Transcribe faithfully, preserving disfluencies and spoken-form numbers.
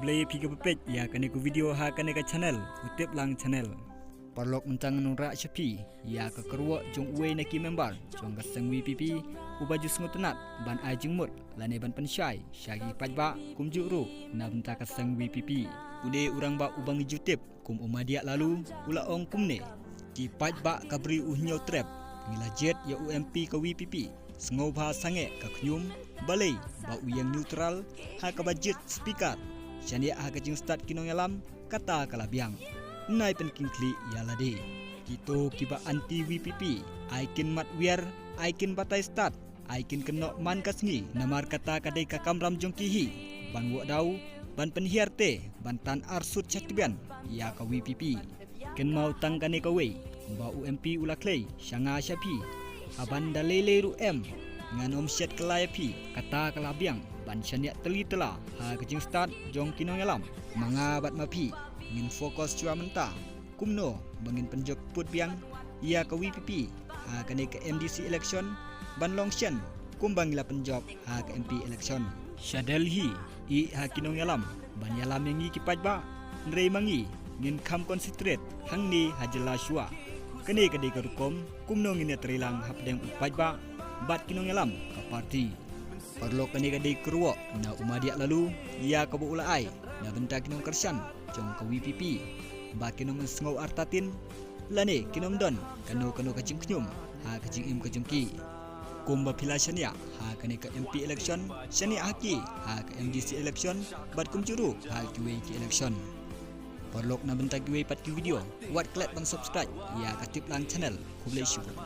Khublei phi kiba peit ïa kane ka video ha kane ka channel, U Tip Lang Channel. Paralok, mynta ngan wanrah sha phi ïa ka kyrwoh jong uwei na ki member jong ka seng VPP uba ju sngewtynnad ban ai jingmut lane ban pynshai sha ki paidbah kumjuh ruh na bynta ka seng VPP. Une u rangbah uba ngi ju tip kum u Madiah Laloo u la ong kumne: Ki paidbah ka Bri U Hynñiewtrep, ngi la jied ïa u MP ka VPP, sngewbha sangeh ka khñium, balei ba u ïeng neutral ha kaba jied speaker shaniah ha ka jingstad ki nongïalam, kata ka la biang. Nai pynkhih ïa lade. Kito kiba anti VPP, ai kin mad wiar, ai kin batai stad, ai kin kynnoh man ka sngi, namar kata ka dei ka kamram jong ki hi ban wad daw, ban pynhiar te ban tan arsut sha tbian ïa ka VPP. Kynmaw tang kane kawei, ba u MP u la khlei sha nga sha phi, haban da lei lei ruh em, ngan ym shet kylla ïa phi. Kata ka la biang ban shaniah tylli tylla ha ka jingstad jong ki nongïalam. Ma nga bad ma phi ngin focus shuwa mynta kumno ba ngin pynjop put biang ïa ka VPP ha kane ka MDC election, ban long shen kumba ngi la pynjop ha ka MP election. Sha Delhi, ïeh ha ki nongïalam ban ïalam ïa ngi ki paidbah, hynrei ma ngi ngin kham concentrate hangne ha jylla shuwa. Kane ka dei ka rukom kumno ngin ïatreilang hapdeng u paidbah bad ki nongïalam ka party. Paralok, kane ka dei kyrwoh na u Madiah Laloo ïa kaba u la ai na bynta ki nongkyrshan jong ka VPP ba kin ym sngew artatien lane kin ym don kano kano ka jingkhñium ha ka jingim ka jong ki. Kumba phi la shaniah ha kane ka MP election, shaniah ha ki ha ka MDC election bad kumjuh ruh ha kiwei ki election. Paralok, na bynta kiwei pat ki video, wat klet ban subscribe ïa ka Tip Lang Channel. Khublei shibun.